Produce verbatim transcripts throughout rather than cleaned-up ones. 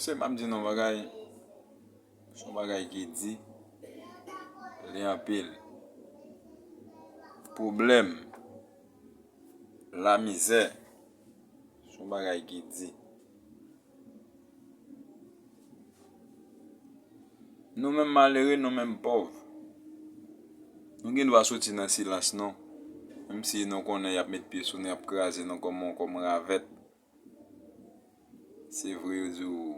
Se m ap di nou bagay, se yon bagay ki di, li anpil. Pwoblèm, lamizè, se yon bagay ki di. Nou menm malere, nou menm pòv, nou gen dwa soti nan silans nou. Menm si nou konnen y ap met pye sou nou, y ap kraze nou kòm, kòm ravèt. Se vre, yo di w,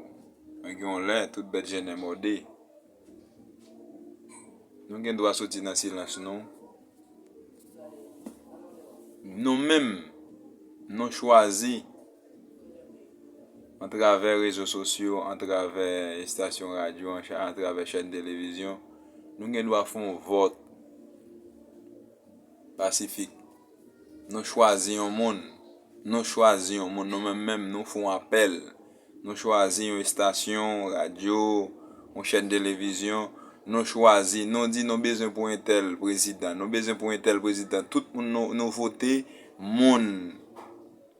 men gen yon lè, tout bèt jennen mòde. Nou gen dwa soti nan silans nou. Nou menm, nou chwazi, antravè rezo sosyo, antravè estasyon radyo, ancha-, antravè chèn televizyon, nou gen dwa fè yon vòt pasifik. Nou chwazi yon moun. Nou chwazi yon moun. Nou menm menm, nou fè yon apèl. Nou chwazi yon estasyon radyo, yon chèn televizyon. Nou chwazi, nou di nou bezwen pou entèl prezidan. Nou bezwen pou entèl prezidan. Tout moun nou, nou vote moun.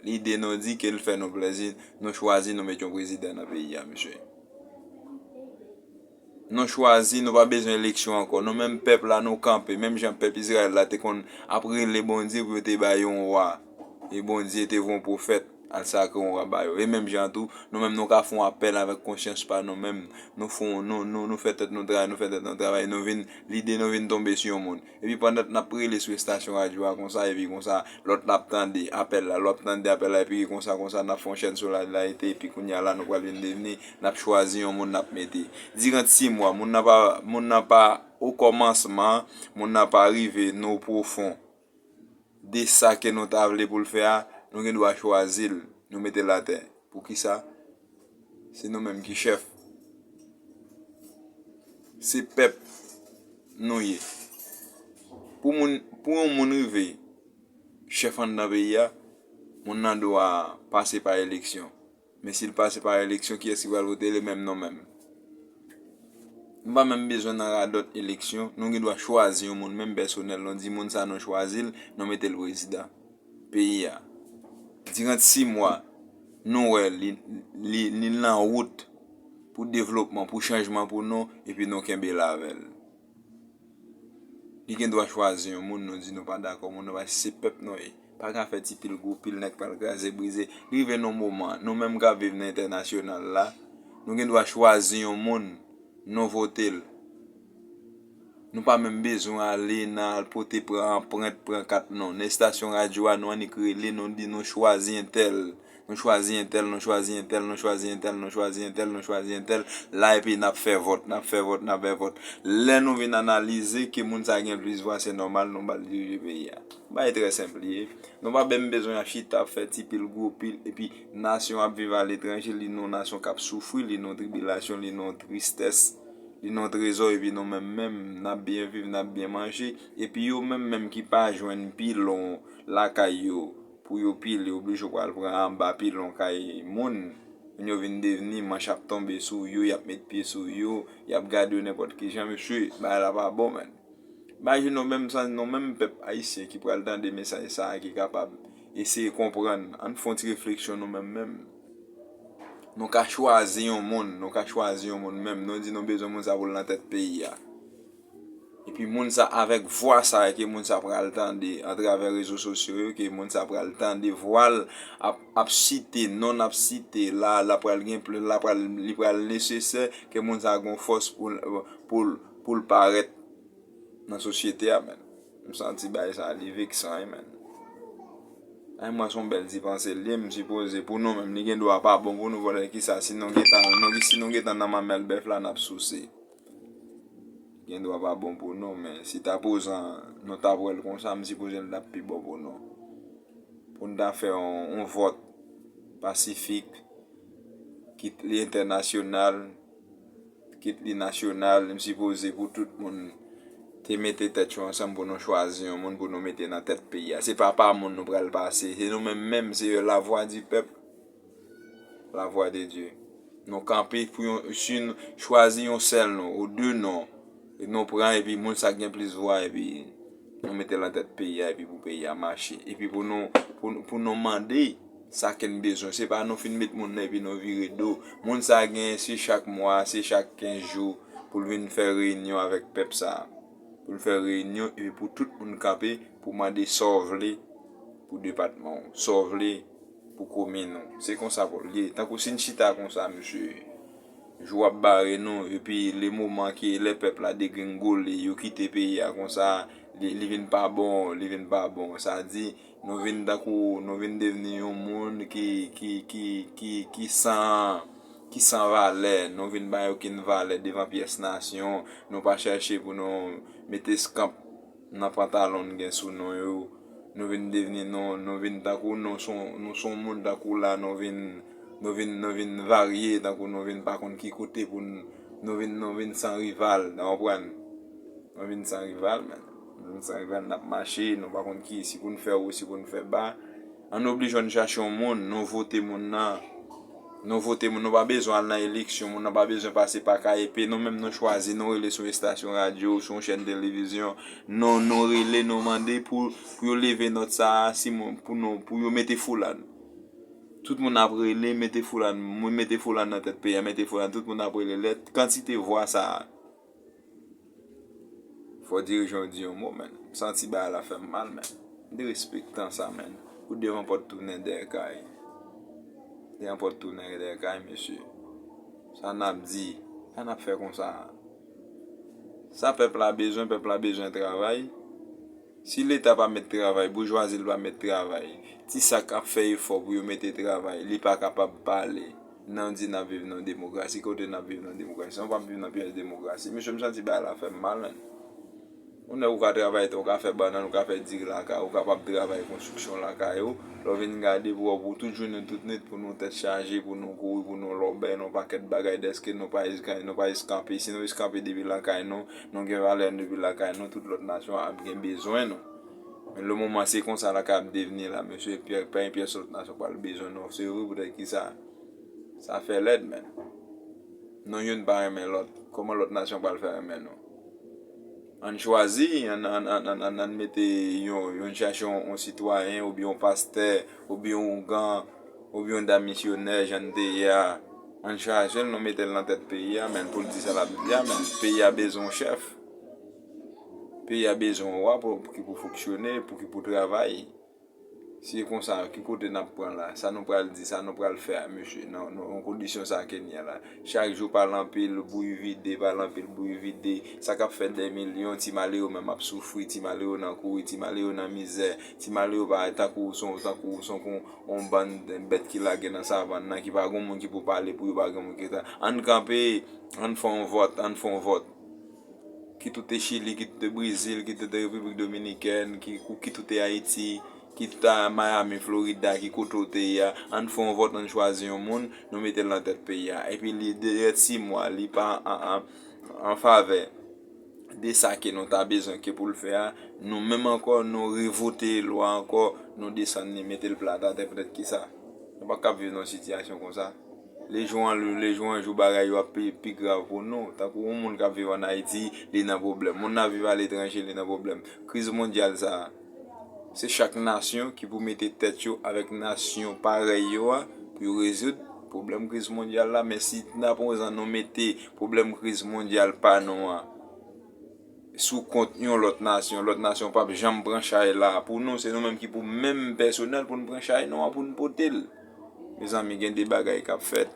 Lide nou di ke l fè nou plezi. Nou chwazi, nou met yon prezidan nan peyi a, mesye. Nou chwazi, nou pa bezwen eleksyon ankò. Nou menm pèp la, nou kanpe. Menm jan pèp Izrayèl la te konn ap rele Bondye pou yo te ba yo yon wa. E Bondye te voye yon pwofèt al sakre yon wa ba yo. E menm jan tou, nou menm nou ka fè yon apèl avèk konsyans pa nou menm. Nou fè yon, nou, nou, nou fè tèt nou travay, nou fè tèt nou travay. Nou vin, lide nou vin tonbe sou yon moun. Epi pandan n ap rele sou estasyon radyo a konsa, epi konsa, lòt n ap tande apèl la, lòt tande apèl la, epi konsa, konsa, n ap fè yon chèn solidarite, epi kounye a la, nou pral vin devni, n ap chwazi yon moun n ap mete. Diran sis mwa, moun nan pa, moun nan pa, okòmansman, moun nan pa rive nan pwofon de sa ke nou ta vle pou l fè a, nou gen dwa chwazi l, nou mete l atè. Poukisa? Se nou menm ki chèf. Se pèp nou ye. Pou moun, pou yon moun rive chèf anndan peyi a, moun nan dwa pase pa eleksyon. Men si l pase pa eleksyon, kiyès ki pral vote? Li menm, nou menm. Nou pa menm bezwen nan radòt eleksyon. Nou gen dwa chwazi yon moun, menm pèsonèl. Nou di moun sa nou chwazi l, nou mete l prezidan peyi a. Diran sis mwa, nou wè li, li, li nan wout pou devlopman, pou chanjman pou nou, epi nou kenbe l avè l. Li gen dwa chwazi yon moun, nou di nou pa dakò, moun nan pa, se pèp nou ye. Pa ka fè ti pil gwo pil, nèg pral kraze brize. Li rive nan moman, nou menm k ap viv nan entènasyonal la, nou gen dwa chwazi yon moun, nou vote l. Nou pa menm bezwen ale nan al pote pran anprent, pran kat non. Nan estasyon radyo a, nou annik rele, nou di nou chwazi entèl. Nou chwazi entèl, nou chwazi entèl, nou chwazi entèl, nou chwazi entèl, nou chwazi entèl. La epi n ap fè vòt, n ap fè vòt, n ap fè vòt. Lè nou vin analize ke moun sa gen plis vwa, se nòmal nou ba l dirije peyi a. Bagay trè senp li ye. Nou pa menm bezwen ap chita ap fè ti pil gwo pil, epi nasyon ap viv aletranje, li nan yon nasyon k ap soufri, li nan yon tribilasyon, li nan yon tristès, li nan yon trezò, epi nou menm menm, n ap byen viv, n ap byen manje, epi yo menm menm ki pa jwenn pilon lakay yo, pou yo pile, oblije w pral pran anba pilon kay moun. Moun yo vin devni manch ap tonbe sou yo, y ap met pye sou yo, y ap gade yo nenpòt ki jan, mesye, bagay la pa bon, menn. Imajine w menm sa, nou menm pèp ayisyen ki pral tande mesaj sa a, ki kapab eseye konprann, ann fè yon ti refleksyon nou menm menm. Nou ka chwazi yon moun, nou ka chwazi yon moun menm, nou di nou bezwen moun sa pou l nan tèt peyi a. Epi moun sa, avèk vwa sa a ke moun sa pral tande atravè rezo sosyo yo, ke moun sa pral tande vwa l ap, ap site, non l ap site la, l ap pral gen pl-, l ap pral, li pral nesesè ke moun sa gen fòs pou l, pou l, pou l parèt nan sosyete a, menn. M santi bagay sa a, li veksan, wi, menn. Ay, mwen, se yon bèl ti panse l ye, m sipoze pou nou menm, li gen dwa pa bon pou nou, vòlè kisa, si nou gentan, nou, si nou gentan nan manmèl bèf la, n ap souse. Gen dwa pa bon pou nou, men si ta pozan nou ta pran l konsa, m sipoze l t ap pi bon pou nou. Pou n ta fè yon, yon vòt pasifik, kit li entènasyonal, kit li nasyonal, m sipoze pou tout moun te mete tèt yo ansanm pou nou chwazi yon moun pou nou mete nan tèt peyi a. Se pa pa moun nou pral pase, se nou menm menm, se la voix du peuple. La voix de Dieu. Nou kanpe pou yon, si n chwazi yon sèl non, ou de non, e nou pran epi moun sa k gen plis vwa, epi nou mete l nan tèt peyi a, epi pou peyi a mache. Epi pou nou, pou, pou nou mande, sa ke n bezwen. Se pa nou fin met moun nan epi nou vire do. Moun sa genyen se chak mwa, se chak kenz jou pou l vin fè reyinyon avèk pèp sa. Pou l fè reyinyon epi pou tout moun kanpe pou mande sa w vle pou depatman w, sa w vle pou komin ou. Se konsa pou l ye. Tankou si n chita konsa, mesye, jou ap bare nou, epi le moman ke lè pèp la degringole, yo kite peyi a konsa, li, li vin pa bon, li vin pa bon. Sa di, nou vin tankou, nou vin devni yon moun ki, ki, ki, ki, ki san, ki san valè. Nou vin pa gen okenn valè devan pyès nasyon. Nou pa chèche pou nou mete eskanp nan pantalon n gen sou nou yo. Nou vin devni, nou, nou vin tankou, nou son, nou son moun tankou la, nou vin, nou vin, nou vin varye, tankou nou vin pa konn ki kote pou n, nou vin, nou vin san rival, w konprann? Nou vin san rival, men. Nou vin san rival, n ap mache, nou pa konn ki, si pou n fè wo, si pou n fè ba. Ann oblije ann chache yon moun, nou vote moun nan. Nou vote moun, nou pa bezwen al nan eleksyon, moun nan pa bezwen pase pa K E P, nou menm nou chwazi, nou rele sou yon estasyon radyo, sou yon chèn televizyon, nou, nou rele, nou mande pou, pou yo leve nòt sa a, si moun, pou nou, pou yo mete foula n. Tout moun ap rele, mete foula n, mete foula n nan tèt peyi a, mete foula n, tout moun ap rele, lè kantite vwa sa a. Fò dirijan yo di yon mo, men. M santi bagay la fè m mal, men. M derespektan sa, men. Ou devan pòt tounen dèyè kay. Devan pòt tounen dèyè kay, mesye. Sa n ap di, sa n ap fè konsa. Sa pèp la bezwen, pèp la bezwen travay. Si Leta pa met travay, boujwazi l pa met travay, ti sa k ap fè efò pou yo mete travay, li pa kapab pale. Nan di n ap viv nan demokrasi, kote n ap viv nan demokrasi? Nou p ap viv nan pyès demokrasi. Mesye, m santi bagay la fè m mal, menn. Ou nèg ou ka travay, ou ka fè bannann, ou ka fè diri lakay, ou kapab travay konstriksyon lakay ou. Lè w vin gade pou wè pou tout jounen, tout nwit, pou nou tèt chaje, pou nou kouri, pou nou lòbèy, nou pakèt bagay, dèske nou pa es-, nou pa eskanpe. Si nou eskanpe depi lakay nou, nou gen valè nou depi lakay nou, tout lòt nasyon ap gen bezwen nou. Men le moman se konsa lakay ap devni la, mesye, pyè-, pa gen pyès lòt nasyon pral bezwen nou. Se vre poutèt ki sa? Sa fè lèd, menn. Nou youn pa renmen lòt. Kòman lòt nasyon pral fè renmen nou? Ann chwazi, ann, ann, ann, ann, ann, ann mete yon, yon chache yon, yon sitwayen, oubyen yon pastè, oubyen yon ougan, oubyen yon dam misyonè, jan n te ye a. Ann chache l, nou mete l nan tèt peyi a, menn, pou l di sa l ap di a, menn. Peyi a bezwen yon chèf. Peyi a bezwen yon wa pou, pou ki pou fonksyone, pou ki pou travay. Si e konsa, ki kote n ap pran la? Sa nou pral di, sa nou pral fè a, mesye, nan, nan, nan kondisyon sa ke n ye la? Chak jou pale anpil, bouyi vide, pale anpil, bouyi vide. Sa k ap fè dè milyon, ti malere menm ap soufri, ti malere nan kouri, ti malere nan mizè, ti malere pa tankou son, tankou son kon on bann bèt ki lage nan savann nan, ki pa gen moun ki pou pale pou yo, pa gen moun ki ta. Ann kanpe, ann fè yon vòt, ann fè yon vòt. Kit ou te Chili, kit ou te Brezil, kit ou te Repiblik Dominikèn, ki, ou kit ou te Ayiti, kit ou ta Miami, Florida, ki kote ou te ye a, ann fè yon vòt, ann chwazi yon moun, nou mete l nan tèt peyi a. Epi li, dèyè sis mwa, li pa an, an, an favè de sa ke nou ta bezwen ke pou l fè a, nou menm ankò, nou revote lwa ankò, nou desann li, mete l plat atè, poutèt ki sa? Nou pa kab viv nan sitiyasyon konsa. Lejou an lejou, lejou an jou, bagay yo ap pi, pi grav pou nou. Tankou yon moun k ap viv ann Ayiti, li nan pwoblèm. Moun nan ap viv aletranje, li nan pwoblèm. Kriz mondyal sa a, se chak nasyon ki pou mete tèt yo avèk nasyon parèy yo a pou yo rezoud pwoblèm kriz mondyal la. Men si n ap, nou mete pwoblèm kriz mondyal pa nou an sou kont yon lòt nasyon, lòt nasyon p ap janm pran chay la pou nou. Se nou menm ki pou menm pèsonèl pou n pran chay nou an, pou n pote l. Mezanmi, gen de bagay k ap fèt.